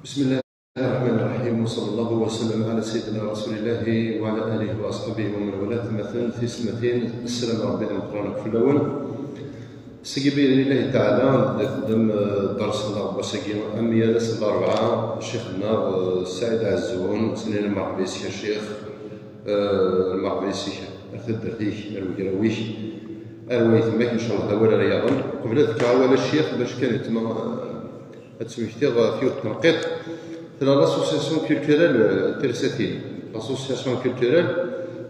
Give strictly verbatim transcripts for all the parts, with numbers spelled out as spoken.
بسم الله الرحمن الرحيم، وصلى الله وسلم على سيدنا رسول الله وعلى آله وأصحابه ومن والاه. Tummatin tisetmatin, sslam n Ṛebbi d ameqqran akk fell-awen. Seg-i, bi idnillahi taɛala, ad d-ixdem, eh, dders-nneɣ n wass-agi, am yal ass n larebɛa, ccix-nneɣ, eh, Saɛid Ɛezzun, ad s-nini merḥba yes-k a ccix, eh, merḥba yes-k ar taddart-ik, ar wegraw-ik, ar waytma-k, ncallah d awal ara yaḍen. Qbel ad fkeɣ awal a ccix, bac kan yetma, eh, ad smektiɣ ɣef yiwet n tenqiḍt. Tella l'association culturelle, euh, Tirsatin. L'association culturelle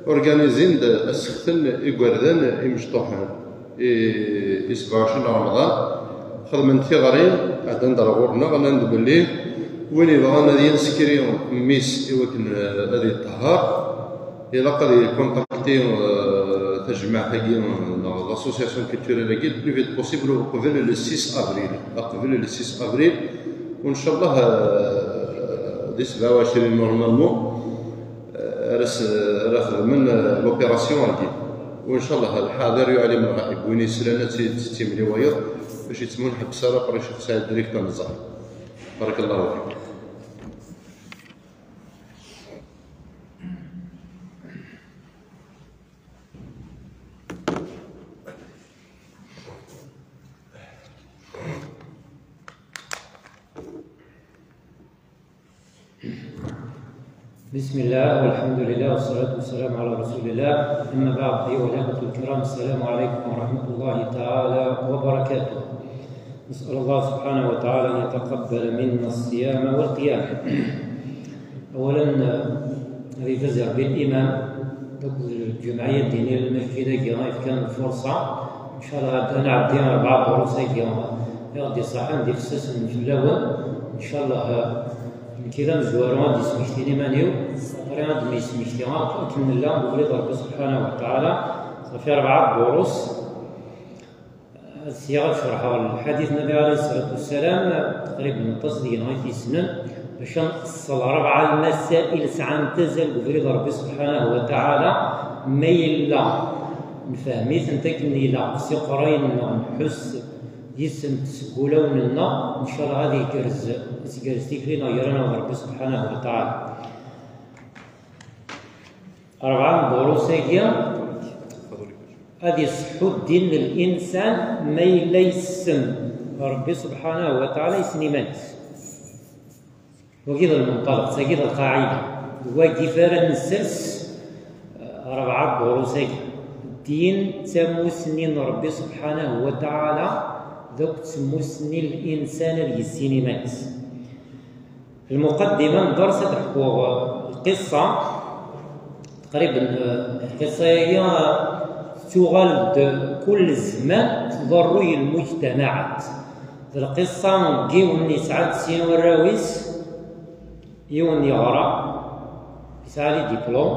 organizin-d asexten igerdan imecṭuḥen, i, i sebɛa u ɛecrin Remḍan. Xedmen tiɣri, ɛeddan-d ar ɣur-neɣ, nnan-d belli win yebɣan ad yenskri mmi-s i wakken, euh, ad yeṭṭehher, ilaq ad ykunṭakti, euh, tajmaɛt-agi, euh, neɣ l'association culturelle-agi le plus vite possible, uqbel le six avril. Uqbel le six avril, u ncallah, euh, di sebɛa u ɛecrin normalement, euh, ara s-, ara xedmen, euh, l'opération-agi. U ncallah lḥaḍir yuɛlim lɣaib. Win yeslan ad tt-, ad tt-imli wayeḍ, bac yettmunḥebbes ara, après Ccix Saɛid direct ad nẓer. Barakallahu fikum. بسم الله والحمد لله والصلاة والسلام على رسول الله. أما بعد، أيها الأخوة الكرام، السلام عليكم ورحمة الله تعالى وبركاته. نسأل الله سبحانه وتعالى أن يتقبل منا الصيام والقيام. أولا، هذه تزير بالإمام تقول الجمعية الدينية للمسجد، كان الفرصة. إن شاء الله هاد أنا عبدي أربعة بروسة، يا ربي صحن دي فسس من في الأول. إن شاء الله كذا مزوارون دي سمحتيني مانيو. طريقة دي سمحتيني، لكن الله مغلق ربي سبحانه وتعالى. صافي أربعة بروس. Sya ad cerḥeɣ lḥadit n Nnbi ɛalayhi ṣṣalatu wassalaam, taqrib n aṭas deg-neɣ i t-yessnen, bac ad nqeṣṣel rebɛa lmasail sɛan tazal deg ubrid n Ṛebbi subḥanahu wa taɛala. Ma yella nfehhem-itent akken ilaq s iqrayen-nneɣ, nḥuss yis-sent seg wulawen-nneɣ, ncallah ad igerrez, ad tgerrez tikli-nneɣ gar-aneɣ d Ṛebbi subḥanahu wa taɛala. Rebɛa n ddurus-agi, ad iṣeḥḥu ddin n linsan ma yella yessen Ṛebbi subḥanahu wa taɛala, yessen iman-is. Wagi d lmenṭalaq, tagi d lqaɛida. Deg wagi ara nsers, eh, rebɛa n ddurus-agi. Ddin d tamussni n Ṛebbi subḥanahu wa taɛala, d akk d tmussni n linsan ad yissin iman-is. Lmuqaddima n dders ad ḥkuɣ lqissa. Taqriben, eh, lqissa-agi, eh, tettuɣal-d kul zzman tḍerru i lmujtamaɛat. D lqissa n yiwen yesɛa-d sin warraw-is, yiwen yeɣra, yesɛa les diplômes,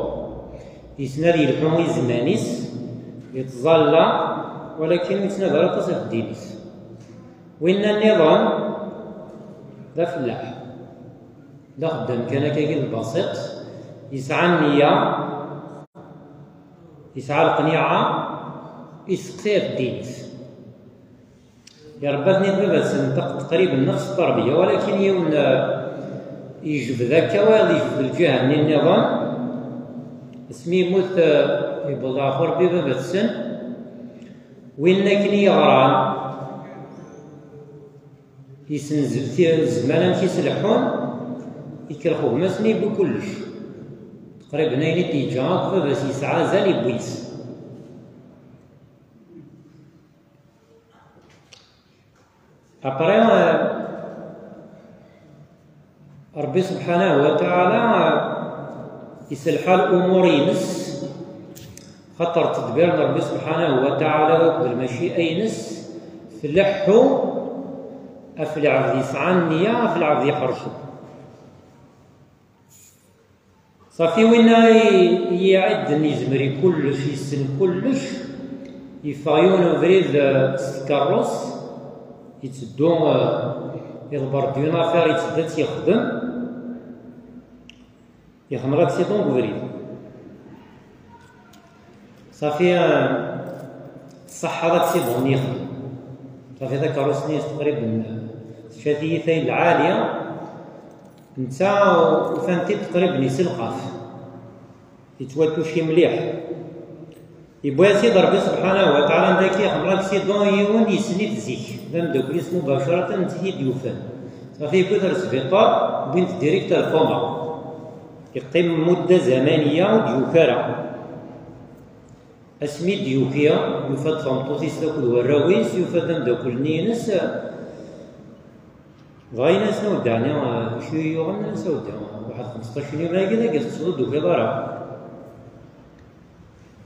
yessen ad yelḥu i zzman-is, yettẓalla, walakin ur yettnadi ara aṭas ɣef ddin-is. Winna nniḍen d afellaḥ, d axeddam kan akkagi lbasiṭ, yesɛa nniya, yesɛa leqniɛa, iseqsi ɣef ddin-is. Yerba-ten-id baba-tsen taq-, taqrib nneɣ s tterbiya, walakin yiwen, eh, yejbed akka, wayeḍ yejbed lǧiha-nni nniḍen. Asmi yemmut, eh, yewweḍ ɣer Ṛebbi baba-tsen, win akken i yeɣran, yessenzel ti-, zzman amek i s-leḥḥun, ikellex gma-s-nni, yewwi kullec. Taqriben ayen i d-yeǧǧa akk baba-s yesɛa azal, yewwi-t. Après, euh, Ṛebbi subḥanahu wa taɛala, euh, iselḥa lumuṛ-ines, xaṭer ttedbir n Ṛebbi subḥanahu wa taɛala akked lmaci'a-ines tleḥḥu ɣef lɛebd yesɛan nniya, ɣef lɛebd iḥercen. Ṣafi, winna i, i iɛedden yezmer i kullec, yessen kullec, yeffeɣ yiwen ubrid, eh, s tkeṛṛust, yetteddu, eh, iḍebber-d une affaire, yetteddu ad tt-yexdem, yexdem accident deg ubrid. Ṣafi, eh, ṣṣeḥḥa d aksiḍun yexdem. Ṣafi takeṛṛust-nni taqriben, eh, tečča tiyita i lɛali. Netta ufan-t-id qrib n iselqaf, yettwatuci mliḥ. Yewwi-as-id Ṛebbi subḥanahu wa taɛala, anda akka yexdem l'accident i yiwen, yessen-it zik, d ameddakel-is mubacaratan, netta i t-id-yufan. Safi yewwi-t ar sbiṭar, wwin-t direct ar lxuma. Yeqqim mudda zamaniya ur d-yuki ara. Asmi d-yuki, yufa-d tameṭṭut-is akked warraw-is, yufa-d ameddakel-nni-ines. Dɣa yenna-as: "Nawedda, ɛni, eh, acu i yuɣen?" Nnan-as: "Awedda, waḥed xmesṭac n yum-agi dagi teṭṭseḍ ur d-tukiḍ ara."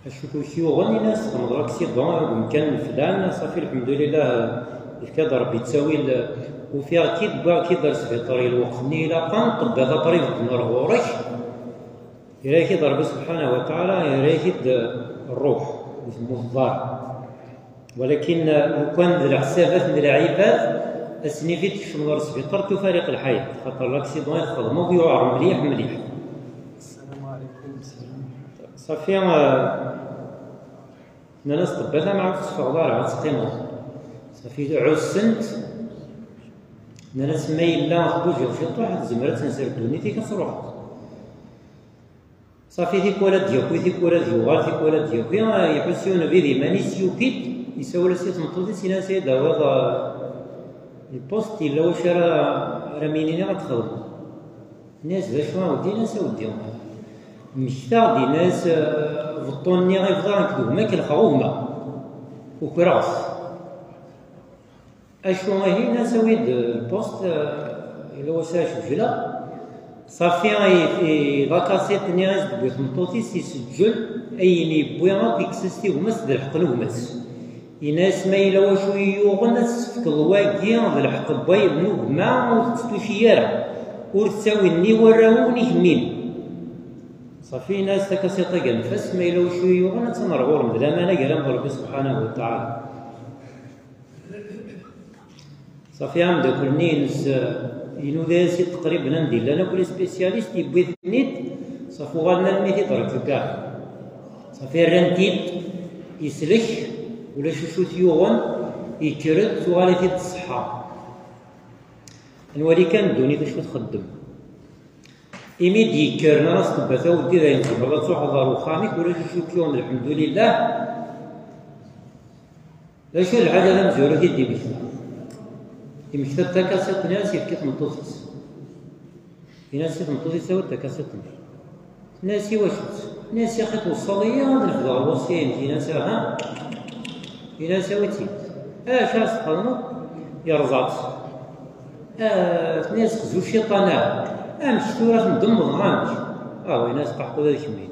"Acu i k-yuɣen?" Yenna-as: "Xedmeɣ l'accident ar umkan n flan, safi, lḥemdulillah, yefka-d Ṛebbi ttawil, ufiɣ-k-id, wwiɣ-k-id ar sbiṭar i lweqt-nni ilaqen, ṭṭebbat aṭribet n ar ɣur-k." Yerra-yak-id Ṛebbi subḥanahu wa taɛala, yerra-yak-id ṛṛuḥ, ur temmuteḍ ara. Walakin, eh, lukan d leḥsabat n lɛibad, ass-nni fi tkecmeḍ ɣer sbiṭar, tufariq lḥayat, xaṭer l'accident i txedmeḍ yuɛer mliḥ, mliḥ. Safi, eh, nnan-as ṭṭebbat, ama ur teffɣeḍ ara, ad teqqimeḍ. Safi, ɛussen-t. Nnan-as: "Ma yella tgujiḍ ciṭuḥ, tzemreḍ ad tenser ddunit-ik, ad truḥeḍ." Safi, tikwal ad d-yaki, tikwal ad yuɣal, tikwal ad d-yaki. Iḥuss yiwen ubrid iman-is, yuki-d, isawel-as i tmeṭṭut-is, yenna-as: "Ay d-tawiḍ, ah, lpust, yella wacu ara, ara m-yinin ad txedmeḍ." Yenna-as: "D acu a weddi?" Yenna-as: "A weddi, mmektaɣ-d", yenna-as, "ah, beṭṭu-nni i bḍiɣ nekk d gma, kelxeɣ i gma, ukreɣ-t." "Acu ihi?" Yenna-as: "Awi-d lpust, eh, yella wass ara cewjleɣ." Safi, i, i, la cassette-nni i s-d-tewwi tmeṭṭut-is, iseǧǧel ayen yewwi akk, yekkes-as tigmas d lḥeqq n gma-s. Yenna-as: "Ma yella wacu i yuɣen, ad s-tefkeḍ wagi d lḥeqq n way-, n gma, ur tetttuci ara. Ur tettawi ni warraw-iw ni kemmini." Safi, yenna-as: "Takasiṭ-agi anef-as, ma yella wacu i yuɣen, attan ar ɣur-m, d lamana gar-am d Ṛebbi subḥanahu wa taɛala." Safi, ameddakel-nni-ines, eh, inuda-yas-id teqriben anda i llan akk les spécialistes, yewwi-ten-id, safi uɣalen almi t-id-récupérer. Safi rran-t-id, yeslek, ulac acu t-yuɣen, yekker-d, tuɣal-it-id ṣṣeḥḥa. Ad nwali kan ddunit acu txeddem. Imi d-yekker, nnan-as ṭṭebbat, a weddi, dayen tzemreḍ ad truḥeḍ ɣer uxxam-ik, ulac acu k-yuɣen, lḥemdulillah. D acu lḥaǧa tamezwarut i d-imekta? Imekta-d takasiṭ-nni, ad s-yefk i tmeṭṭut-is. Yenna-as i tmeṭṭut-is: "Awi-d takasiṭ-nni." Tenna-as: "I wacu-tt?" Tenna-as: "Yaxi tweṣṣaḍ-iyi ad refdeɣ lweṣṣya-inek." Yenna-as: "Aha." Yenna-as: "Awi-tt-id." "Acu ara s-txedmeḍ?" Yerẓa-tt. Ah, tenna-as: "Xzu cciṭan, ah. Amek tura tendemmeḍ, amek?" "Ah, yenna-as, qaḥqu d kemmi.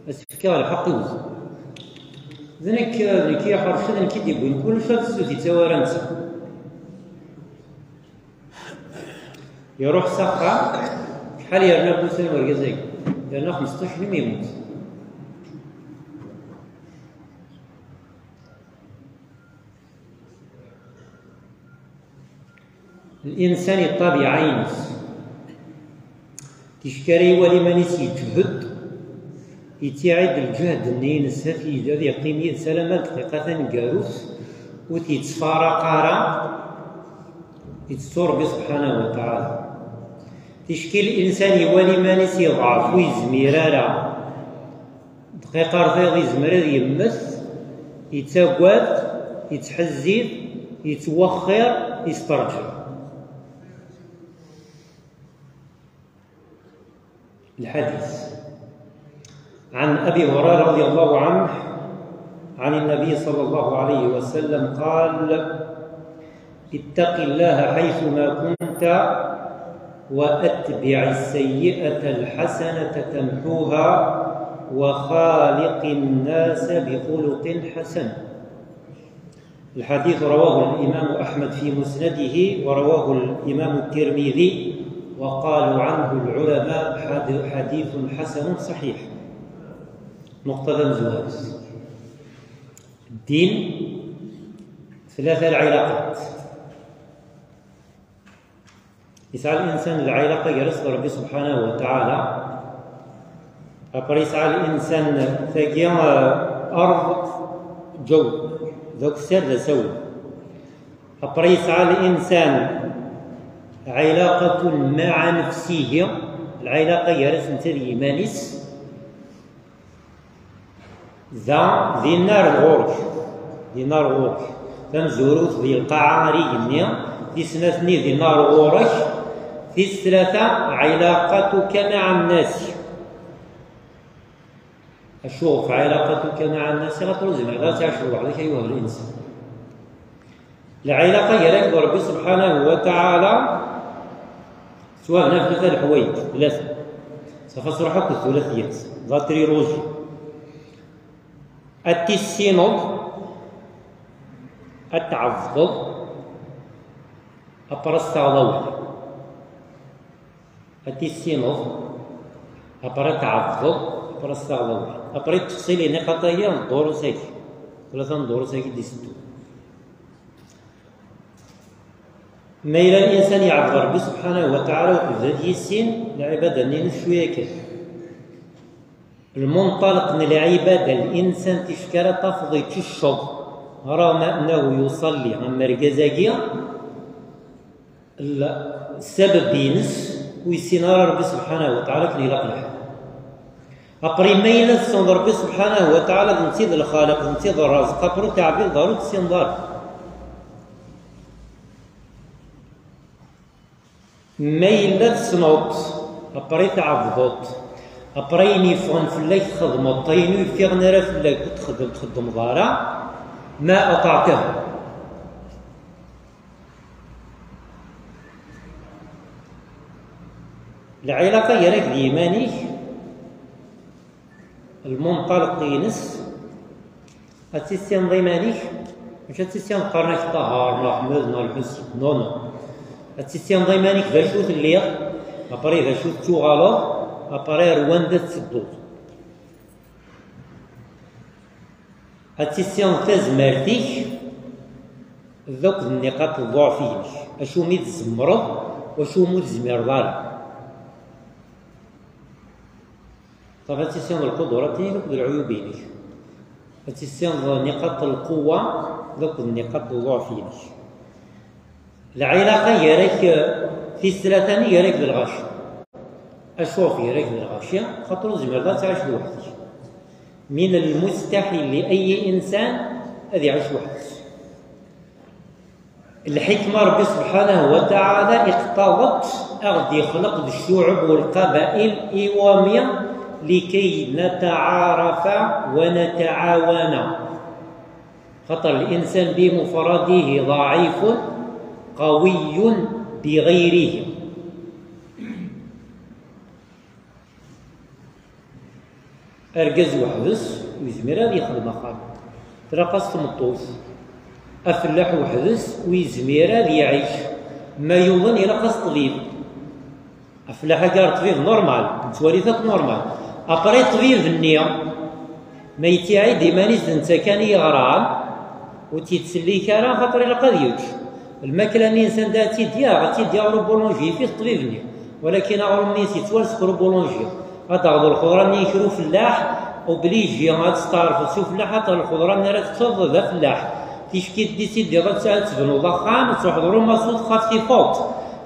Ad s-fkeɣ lḥeqq i wezzu. D nekk, d nekk i iḥercen, d nekk i d-yewwin kullec, ad tessut yettawara netta." Iruḥ s axxam, acḥal yerna n wussan urgaz-agi? Yerna xmesṭac imi yemmut. Linsan yeṭṭabiɛ ayen-is. Ticki ara iwali iman-is yeǧhed, yettiɛid lǧehd-nni-ines, ad t-, ad yeqqim yid-s alamma d dqiqa taneggarut, ur t-yettfaraq ara, yettettu Ṛebbi subḥanahu wa taɛala. Ticki linsan iwali iman-is yeḍɛef, ur yezmir ara. Dqiqa ar tayeḍ yezmer ad yemmet, yettagad, yettḥezzib, yettwexxir, yesṭerǧeɛ. الحديث عن أبي هريرة رضي الله عنه عن النبي صلى الله عليه وسلم قال: "اتق الله حيثما كنت وأتبع السيئة الحسنة تمحها وخالق الناس بخلق حسن." الحديث رواه الإمام أحمد في مسنده، ورواه الإمام الترمذي، وقالوا عنه العلماء: حد-، حديث حسن صحيح. نقطة مزوارس. الدين ثلاثة العلاقات. Yesɛa linsan lɛilaqa gar-as d Ṛebbi subḥanahu wa taɛala. Après yesɛa linsan tagi, eh, ard, ǧew, d akessar d asawen. Après yesɛa linsan علاقة مع نفسه, lɛilaqa gar-as netta d yiman-is. Da, dinna ar ɣur-k, dinna ar ɣur-k. Tamezwarut di lqaɛa ar igenni, tis snat-nni dinna ar ɣur-k, tis tlata علاقتك مع الناس. Acuɣef علاقتك مع الناس؟ Xaṭer ur tezmireḍ ad tɛiceḍ weḥd-k أيها الإنسان. Lɛilaqa gar-ak d Ṛebbi سبحانه وتعالى tettwabna ɣef tlata leḥwayeǧ, tlata. Safa sruḥ akk d tlata yat, d la trilogie. Ad tissineḍ, ad tɛebdeḍ, après ad s-taɣeḍ awal. Ad tissineḍ, après ad tɛebdeḍ, après ad s-taɣeḍ awal. Après ttefṣil i niqaṭ-agi n ddurus-agi, tlata n ddurus-agi d-iteddun. Ma yella linsan iɛebbeḍ Ṛebbi سبحانه وتعالى uqbel ad yissin, lɛibada-nni-ines cwiya kan. Lmunṭalq n lɛibada, linsan ticki ara tafeḍ ittecceḍ, رغم أنه يصلي, am urgaz-agi, l-, ssabab-ines ur yessin ara Ṛebbi سبحانه وتعالى akken ilaq lḥal. Après, ma yella tessneḍ Ṛebbi سبحانه وتعالى, d netta i d lxaliq, d netta i d rrazeq, après ur teɛbideḍ ara, ur tessineḍ ara. Ma yella tessneḍ-t, après tɛebdeḍ-t, après ayen yeffɣen fell-ak txedmeḍ-t, ayen ur yeffiɣen ara fell-ak ur txeddem-, txeddmeḍ ara, ما أطعته. Lɛilaqa gar-ak d yiman-ik, lmunṭalq-ines, ad tissineḍ iman-ik, mačči ad tissineḍ qqaren-ak Ṭaher neɣ Ḥmed neɣ Lḥusin. Non, non. Ad tissineḍ iman-ik d acu telliḍ, après d acu tettuɣaleḍ, après ar wanda tettedduḍ. Ad tissineḍ tazmert-ik d akk d nniqaṭ n ḍḍuɛf-inek, acu umi tzemreḍ, wacu umi ur tezmireḍ ara. Safi, ad tissineḍ lqudurat-inek akked lɛuyub-inek. Ad tissineḍ niqaṭ lquwa d akked niqaṭ ḍḍuɛf-inek. Lɛilaqa gar-ak, eh, tis tlata-nni gar-ak d lɣaci. Acuɣef gar-ak d lɣaci? Xaṭer ur tezmireḍ ad tɛiceḍ weḥd-k. من المستحيل لأي إنسان ad iɛic weḥd-s. Lḥikma, Ṛebbi سبحانه وتعالى iqtaḍ-tt, a ɣ-d-ixleq d ccuɛeb u lqabail, iwami? لكي نتعارف ونتعاون. Xaṭer الإنسان بمفرده ضعيف قوي بغيره. Argaz weḥd-s ur yezmir ad yexdem axxam. Tlaq-as tmeṭṭut. Afellaḥ weḥd-s ur yezmir ad iɛic. Ma yuḍen, ilaq-as ṭṭbib. Afellaḥ-agi ar ṭṭbib normal, nettwali-t akk normal. Après ṭṭbib-nni, ma yettiɛid iman-is d netta kan i yeɣran, ur tt-yettsellik ara, xaṭer ilaq ad yečč. Lmakla-nni-ines anda ad tt-id-yaɣ? Ad tt-id-yaɣ ɣer ubulunji, yif-it ṭṭbib-nni. Walakin aɣrum-nni-ines yettwales ɣer ubulunji. Ad taɣeḍ lxeḍra-nni i kra ufellaḥ, obligé ad testeɛrfeḍ s ufellaḥ, xaṭer lxeḍra-nni ara tetteḍ d afellaḥ. Ticki d-, décidiḍ ad tt-, ad tebnuḍ axxam, ad truḥeḍ ɣer umaṣut, xaf tifeḍ.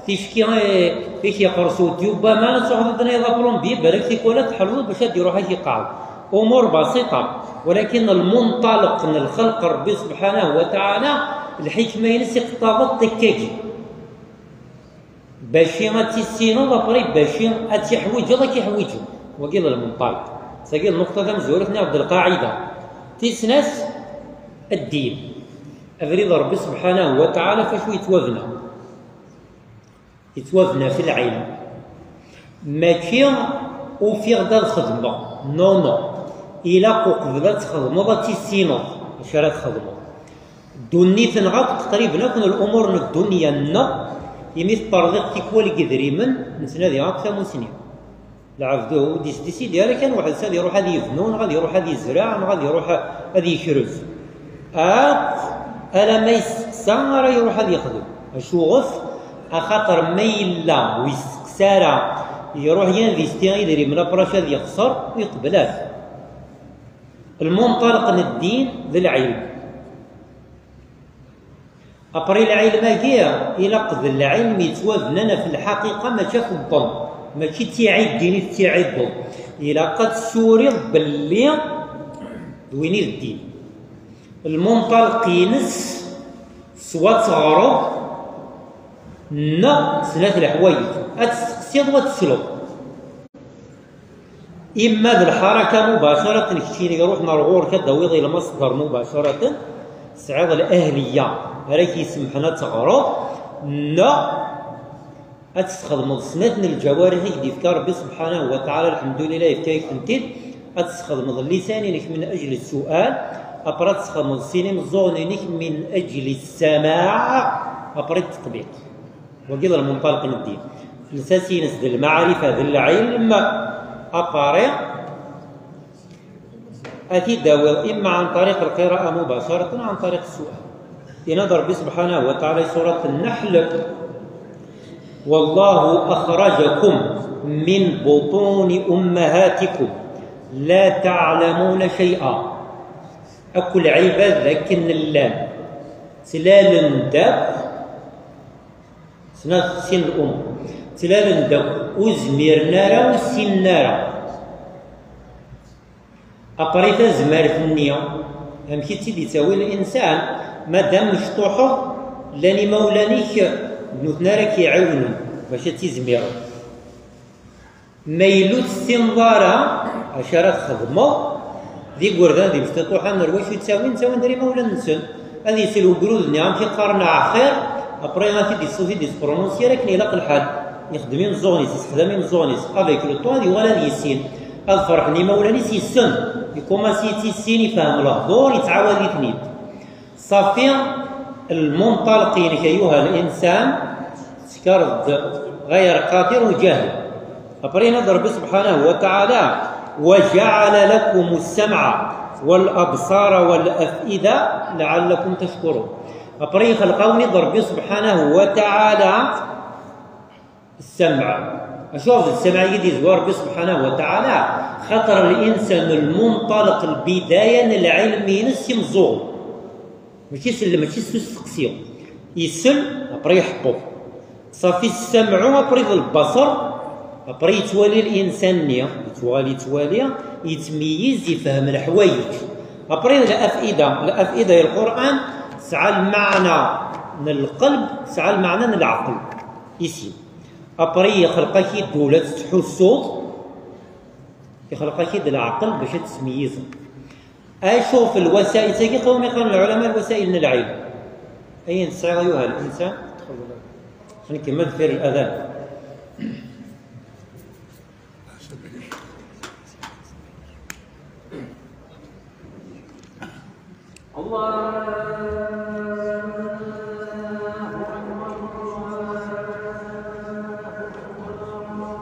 Ticki, eh, i k-yeqres udyub aman, ad truḥeḍ ad d-tiniḍ aplombier, balak tikwal ad tḥelweḍ bac ad d-iruḥ ad k-iqeɛɛed. Umur basiṭa, walakin lmunṭalq n lxelq Ṛebbi subḥanahu wa taɛala, lḥikma-ines iqeṭṭaḍ-d tikkagi. Baci ad tissineḍ, après baci ad tiḥwiǧeḍ, ad k-iḥwiǧen. Wagi d lmunṭalq. Tagi d nnuqṭa tamezwarut, neɣ d lqaɛida. Tis snat, ddin. Abrid n Ṛebbi subḥanahu wa taɛala ɣef wacu yettwabna. Yettwabna f lɛilm. Mačči ufiɣ-d ad xedmeɣ. Non, non. Ilaq uqbel ad txedmeḍ ad tissineḍ acu ara txedmeḍ. Ddunit-nneɣ akk, teqriben akk n lumuṛ n ddunya-nneɣ, imi tṭerḍiq tikwal deg idrimen, nettnadi akk tamusni. Lɛebd ur d-yesdisidi ara kan weḥd-s ad iruḥ ad yebnu, neɣ ad iruḥ ad yezreɛ, neɣ ad iruḥ ad yekrez. Akk alamma yesteqsa ara iruḥ ad yexdem. Acuɣef? Axaṭer ma yella ur yesteqsa ara, iruḥ yanvesti idrimen aprac ad yexṣer, ur yeqbel ara. Lmunṭalq n ddin d lɛilm. Après lɛilm-agi, ilaq d lɛilm yettwabnan ɣef lḥaqiqa, mačči ɣef ḍḍen, mačči d tiɛiddin i tettiɛiddeḍ. Ilaq ad tessuriḍ belli d win i d ddin. Lmunṭalq-ines, swa ad teɣreḍ, neɣ snat leḥwayeǧ, ad testeqsiḍ u ad tesleḍ. Imma d lḥaraka mubacaratan, keččini iruḥen ar ɣur-k ad d-tawiḍ ilmaṣder mubacaratan, tesɛiḍ lahliya ara k-yessemḥen ad teɣreḍ, neɣ ad tesxedmeḍ snat n lǧawarih i k-d-yefka Rebbi subḥanahu wa taɛala, lḥemdulillah, yefka-yak-tent-id, ad tesxedmeḍ llisan-inek min ajli ssual, après ad tesxedmeḍ sin imeẓẓuɣen-inek min ajli ssamaɛ, après ttqbiq. Wagi d lmunṭalq n ddin. Lsas-ines d lmaɛrifa, d lɛilm, après ad t-id-tawiḍ imma ɛan ṭariq lqira'a mubacaratan, ɛan ṭariq ssual. Yenna-d Rebbi subḥanahu wa taɛala di surat Nnaḥl: والله أخرجكم من بطون أمهاتكم لا تعلمون شيئا. Akk lɛibad d akken llan, ttlalen-d akk, snat sin umur, ttlalen-d akk, ur zmiren ara, ur ssinen ara. Après tazmert-nni, amek i tt-id-yettawi linsan? Madam mecṭuḥeḍ, llan imawlan-ik d nutni ara k-iɛiwnen bac ad tizmireḍ. Ma yella ur tessineḍ ara acu ara txedmeḍ, d igerdan d imecṭuḥen, ar wacu i ttawin? Ttawin-d ar imawlan-nsen. Ad isel ugrud-nni, amek i qqaren, aɛxir, après ad t-id-iṣ-, ur t-id-ispronunsir akken ilaq lḥal. Ixdem imeẓẓuɣen-is, issexdam imeẓẓuɣen-is, avec le temps ad yuɣal ad yissin. Ad ferḥen imawlan-is, yessen. Ikumaṣi yettissin, ifhem lehdur, yettɛawad-iten-id. Ṣafi, lmunṭalq-inek, ayuha linsan, teskareḍ-d ɣayr qadir u jahil. Après yenna-d Rebbi subḥanahu wa taɛala: وجعل لكم السمع والأبصار والأفئدة لعلكم تشكرون. Après ixleq-awen-id Rebbi subḥanahu wa taɛala السمع. Acuɣer d السمع i d-yezwar Rebbi subḥanahu wa taɛala? Xaṭer linsan, lmunṭalq, lbidaya n lɛilm-ines s imeẓẓuɣen. Mačči s, mačči s usteqsi. Isel, après iḥeṭṭu. Ṣafi السمع, après d lbaṣer, après yettwali linsan-nni, yettwali, yettwali, yettmeyyiz, yefhem leḥwayeǧ. Après d lafida, lafida n Lqur'an tesɛa lmeɛna n lqelb, tesɛa lmeɛna n leɛqel. Ici. Après ixleq-ak-id ula tettḥussuḍ, ixleq-ak-id leɛqel bac ad tesmeyyizeḍ. Acu f lwasa'il-agi, qawmi qqaren lɛulama lwasa'il n lɛilm. Ayen tesɛiḍ ayuha linsan, txedmeḍ. Nekk ma deffir ladan. الله أكبر، الله أكبر.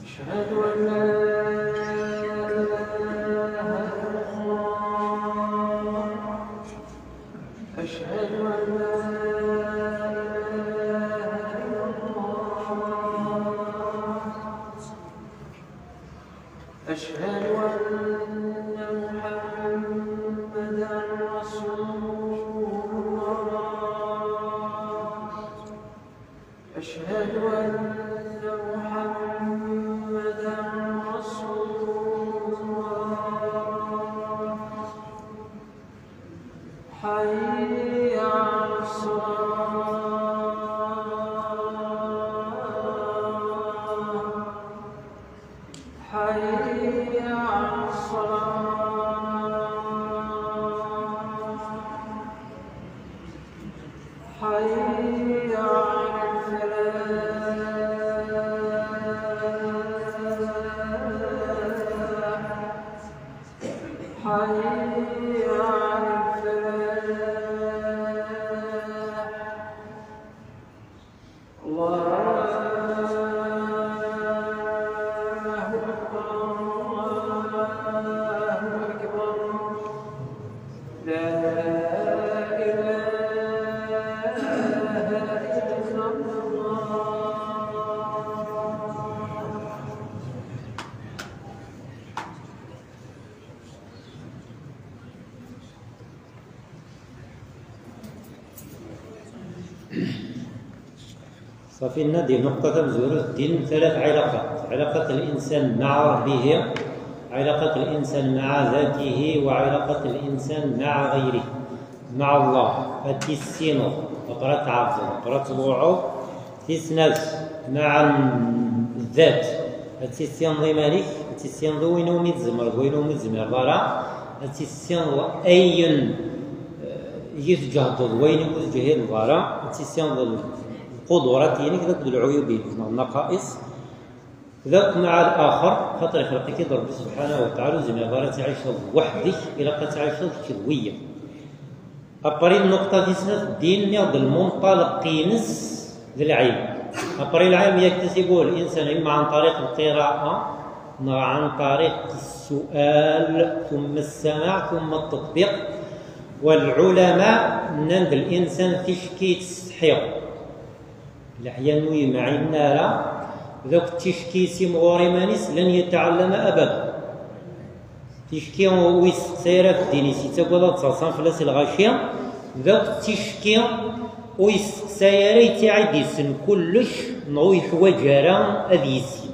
أشهد أن لا إله إلا الله. أشهد أن لا إله إلا الله. أشهد أن محمدا رسول الله. أشهد أن محمدا رسول الله. حي على الصلاة. حي على الصلاة. حي على الفلاح. حي على الفلاح. الله أكبر، الله أكبر. لا إله إلا الله. صافي، لنا دي نقطة تمزورة الدين ثلاث علاقات: علاقة الإنسان مع ربه، علاقة الإنسان مع ذاته، وعلاقة الإنسان مع غيره، مع الله. هاتي السينو، أقرأ تعرض، أقرأ تضوعو، تيسناس مع الذات. هاتي السينو مالك، هاتي السينو وين وميت زمر، وين وميت زمر، ضرا. هاتي السينو أين يتجهد وين وميت جهد، ضرا. هاتي السينو القدرات، يعني كذا العيوب، النقائص. ذاك مع الآخر، خاطر يخلقك ربي سبحانه وتعالى، زعما غير تعيش وحدك، إلا قد تعيش كوية. أبري النقطة دي سنة الدين، ناخذ المنطلق ينس للعلم. أبري العلم يكتسبه الإنسان إما عن طريق القراءة، نو عن طريق السؤال، ثم السماع، ثم التطبيق. والعلماء نند الإنسان تشكي تستحيق. Leḥya n win ur yemɛin ara, d akk ticki simɣur iman-is, لن يتعلم أبدا. Ticki ur yesteqsay ara ɣef ddin-is, yettagad ad ttaḍsan fell-as lɣaci, d akk ticki ur yesteqsay ara, yettiɛid yessen kullec, neɣ ur yeḥwaǧ ara ad yissin.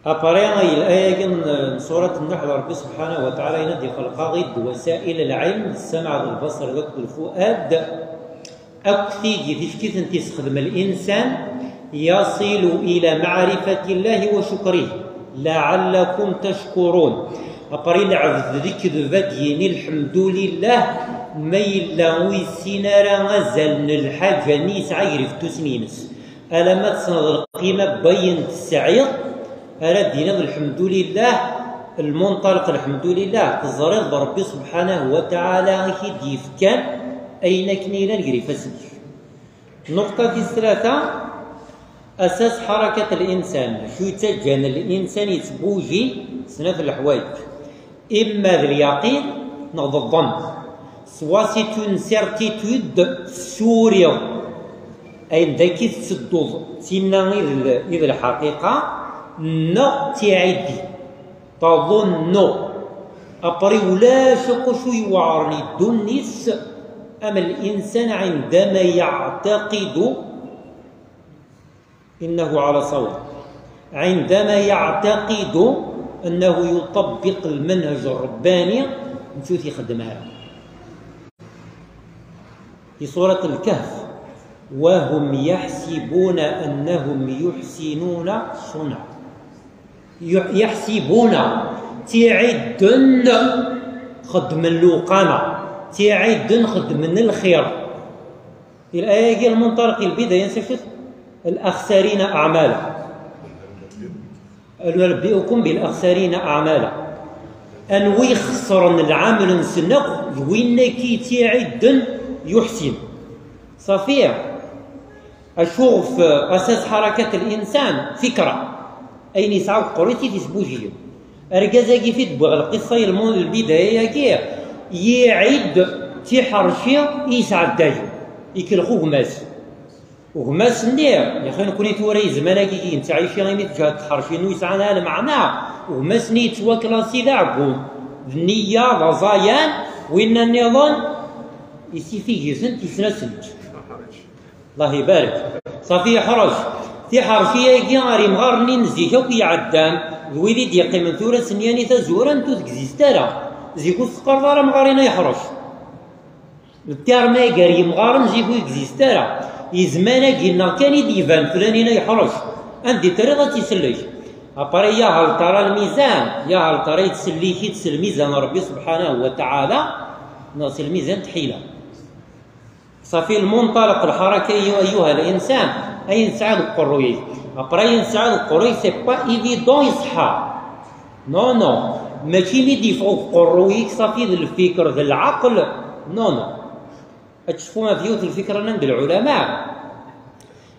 Après, il-, aya-agi n, n surat Nnuḥ, Ṛebbi subḥanahu wa taɛala yenna-d: "Ixleq-aɣ-id wasa'il lɛilm, ssamaɛ d lbaṣar d akk d lfuad, akk tigi ticki tent-isexdem linsan, yasilu ila maɛrifati Llahi wa cukrihi, laɛallakum tackurun." Après, lɛebd d lekdeb ad d-yini lḥemdulillah, ma yella ur yessin ara azal n lḥaǧa-nni yesɛa gar ifettusen-ines. Alamma tessneḍ lqima n wayen tesɛiḍ, ara d-tiniḍ lḥemdulillah, lmunṭalq lḥemdulillah, teẓriḍ d Ṛebbi subḥanahu wa taɛala i k-id-yefkan ayen akken yellan gar ifassen-ik. Nnuqṭa tis tlata, asas ḥarakat linsan, acu yettaǧǧan linsan yettbuji, snat leḥwayeǧ. Imma d lyaqin neɣ d ḍḍenn. Soit c'est une certitude, tessuriḍ ayen daki tettedduḍ, d tinna i d l-, i d lḥaqiqa, neɣ d tiɛiddi, taḍunnu. Après, ulac akk acu iweɛren i ddunit am linsan عندما يعتقد أنه على صواب، عندما يعتقد أنه يطبق المنهج الرباني، نشوف يخدم هذا. في سورة الكهف: "وهم يحسبون أنهم يحسنون صنعا". يح-، يحسبون، تيعدن خدم اللوقانة، تيعدن خدم الخير. الآية هي المنطلق البداية، نسيت الأخسرين أعمالا. أنبئكم بالأخسرين أعمالا. Anwi ixesren lɛamel-nsen akk, d winna ki tiɛidden yuḥsin. Ṣafi. Acu ɣef asas ḥarakat linsan? Fikra. Ayen yesɛa uqerru i t-isbujiyen. Argaz-agi fi d-wwiɣ lqissa yelmun lbidaya-agi, yiɛid tiḥerci i yesɛeddayen, ikellex ugmas. Ugmas-nni, yaxi nekni tura i zzman-agi i nettɛici imi tejhed tḥerci-nni ur yesɛan ara lmeɛna, ugmas-nni yettwaklasi d aɛeggun, d nniya, d aẓayan, winna nniḍen, isifig-itent, isna-sent. Allah ibarek. Ṣafi yeḥṛec. Tiḥerci-agi ar imɣaren-nni n zik akk iɛeddan, d wid i d-yeqqimen tura s nniya-nni tazurant ur tegzist ara. Zik ur teqqareḍ ara amɣar-inna yeḥṛec. Ltirma gar yimɣaren zik ur yegzist ara. Izman-agi-nneɣ kan i d-iban flan-inna yeḥṛec. Anda i terriḍ ad tt-isellek. Après, ya hal tara lmizan, ya hal tara yettsellik-itt s lmizan n Ṛebbi subḥanahu wa taɛala, neɣ s lmizan n tḥila. Ṣafi, lmunṭalaq, lḥaraka, ayu-, ayuha linsan, ayen tesɛiḍ deg uqerruy-ik. Après, ayen tesɛiḍ deg uqerruy-ik, c'est pas évident iṣeḥḥa. Non, non. Mačči mi d-yeffeɣ deg uqerruy-ik, ṣafi d lfikr, d lɛaqel. Non, non. Ad tecfu ɣef yiwet n lfikra, nnan-d lɛulama.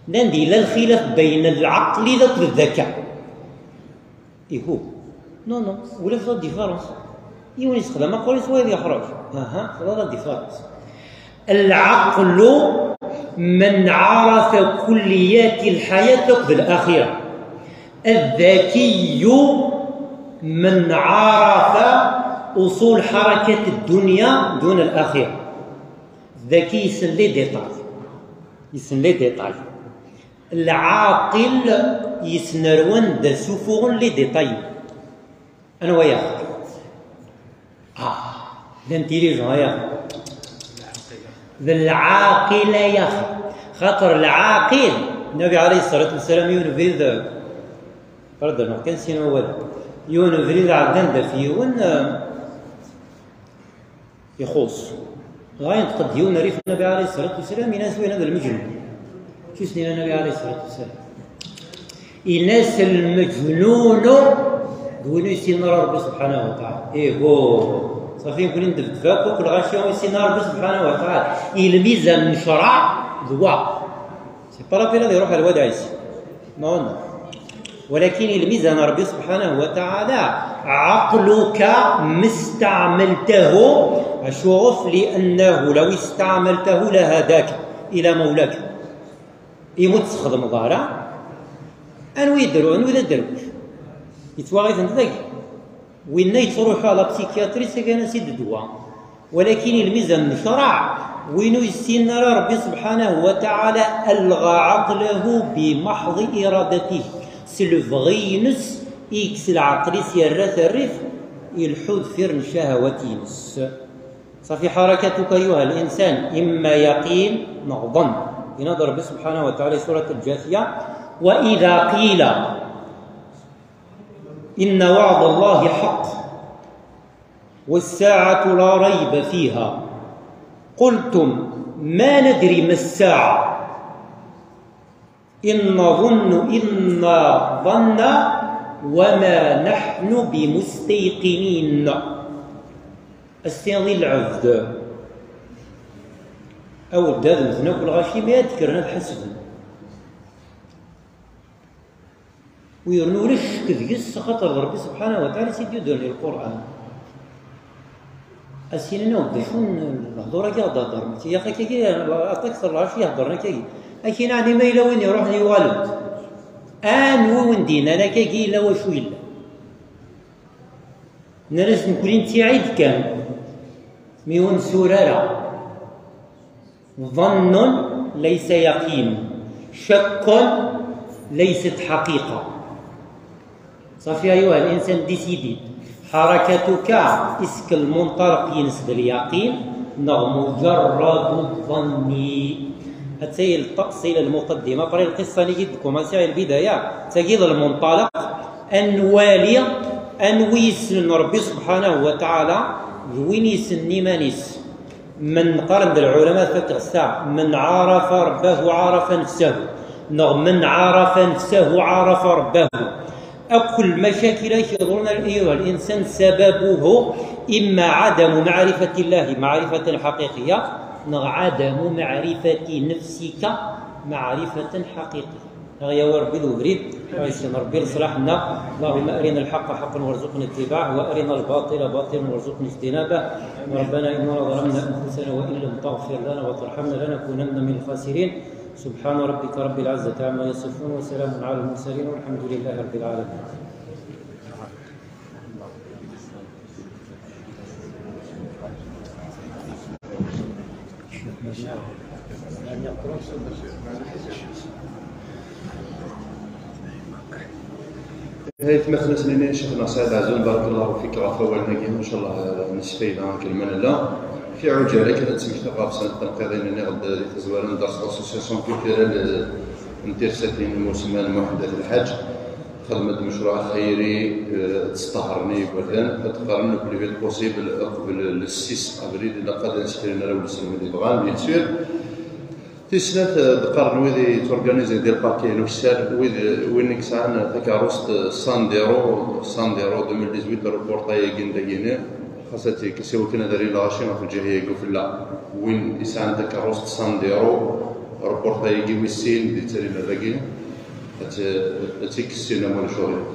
Nnan-d yella lxilaf bayna lɛaqli d akked ddaka. Ihu. Non, non, ulac la différence. Yiwen yessexdam aqul-is, wayeḍ yeḥṛec. Aha, la différence. العقل من عرف كليات الحياة akked الآخرة. الذكي من عرف أصول حركة الدنيا دون الآخرة. Daki yessen les détails. Yessen les détails. Lɛaqil yessen ar wanda ssufuɣen les détails. Anwa ya? Ah, l'intelligent ya. D lɛaqil ya. Xaṭer lɛaqil, Nabi alayhi ṣṣalatu wassalam, yiwen ubrid, pardon, kan sin wawal. Yiwen ubrid ɛeddan-d ɣef yiwen, eh, ixuṣ. Dɣa yenṭeq-d yiwen rrif Nabi alayhi ṣṣalatu wassalam, yenna-as: "Win-a d lmejnun." Acu i s-yenna Nabi alayhi ṣṣalatu wassalam? Yenna-as: "Lmejnun d win ur yessinen ara Ṛebbi subḥanahu wa taɛala." Iho, ṣafi, nekkni ndebdeb akk, akk lɣaci ur yessinen ara Ṛebbi subḥanahu wa taɛala. I lmizan n ccṛeɛ d wa. C'est pas la peine ad iruḥ ar wadaɛ-is. Non, non. ولكن الميزان ربي سبحانه وتعالى عقلك ما استعملته. أشوف؟ لأنه لو استعملته لهداك إلى مولاك. Imi ur t-txedmeḍ ara, anwa yedru, anwa d aderwic? Yettwaɣ-itent dagi. Winna yettruḥu à la psychiatrie, s akan-as-id ddwa. Walakin lmizan n ccṛeɛ, win ur yessinen ara Ṛebbi subḥanahu wa taɛala, alɣa ɛaqlahu bi maḥḍi iradatih. S lebɣi-ines i yekkes lɛaqel-is, yerra-t rrif, ileḥḥu deffir n ccahawat-ines. Ṣafi, حركتك أيها الإنسان إما يقين neɣ ظن. Yenna-d Ṛebbi subḥanahu wa taɛala di surat Lǧafiya: "وإذا قيل إن وعد الله حق والساعة لا ريب فيها قلتم ما ندري ما الساعة إن نظن إلا ظنا وما نحن بمستيقنين." Ass-a i lɛebd, a weddad, mmten akk lɣaci, mi ad d-kkren ad ḥasben. U yernu ulac ccek deg-s, axaṭer d Ṛebbi subḥanahu wa taɛala i s-id-yudan di Lqur'an. A s-inin: "Aw, d acu n lehdur-agi i ɣ-d-heddren? Mačči, yak, akkagi, aṭak n lɣaci i heddren akkagi." Akin, ɛni ma yella win iṛuḥen yuɣal-d? Anwa win d-yennan akkagi yella wacu yella? Nnan-as: "Nekkni nettiɛid kan, mi ur nessur ara." ظن ليس يقين، شك ليست حقيقة. صافي، أيها الإنسان، décide. حركتك، est-ce que lmunṭalaq-ines d lyaqin neɣ مجرد الظن؟ Attay ltafṣil, lmuqaddima. Après lqissa-nni i d-tkumansi, lbidaya, tagi d lmunṭalaq, ad nwali anwi yessnen Ṛebbi subḥanahu wa taɛala d win yessnen iman-is. من قرن العلماء فكر الساعة: من عرف ربه عرف نفسه، نغ من عرف نفسه عرف ربه. أكل مشاكل كيظن أيها الإنسان سببه إما عدم معرفة الله معرفة حقيقية، نغ عدم معرفة نفسك معرفة حقيقية. أغيا وربي ذو بريد، ويسلم ربي لصلاحنا. اللهم أرنا الحق حقا وارزقنا اتباعه، وأرنا الباطل باطلا وارزقنا اجتنابه. ربنا إننا ظلمنا أنفسنا وإن لم تغفر لنا وترحمنا لنكونن من الخاسرين. سبحان ربك رب العزة عما يصفون، وسلام على المرسلين، والحمد لله رب العالمين. هاي تمثل سنين شيخنا سعيد عزوز، بارك الله فيك، غا فوالنا كيما إن شاء الله نستفيد عن كلمة لا. في عجالة كذا تسمح تقرأ بسنة تنقيضين اللي غد تزوالن درس association culturelle، آه، نتير ساتين موسمان محدث الحج. خدمة مشروع خيري، آه، تستهرني بردان، تقارن le plus vite possible قبل le six avril، إلا قد نسكرنا لو نسلم اللي بغان، bien sûr. Tis snat, eh, d-qqaren wid i yettwarganizen di lparki n ukessar, wid, win i yesɛan takeṛṛust, eh, Sandero, Sandero deux mille dix-huit, reportage-agi n dagini, xas ad tt-yekkes i wakken ad rren lɣaci ɣef lǧiha-agi ufella. Win yesɛan takeṛṛust Sandero, reportage-agi wis sin di ttrin ar dagi, ad tt-, ad tt-yekkes syin ma ulac aɣilif.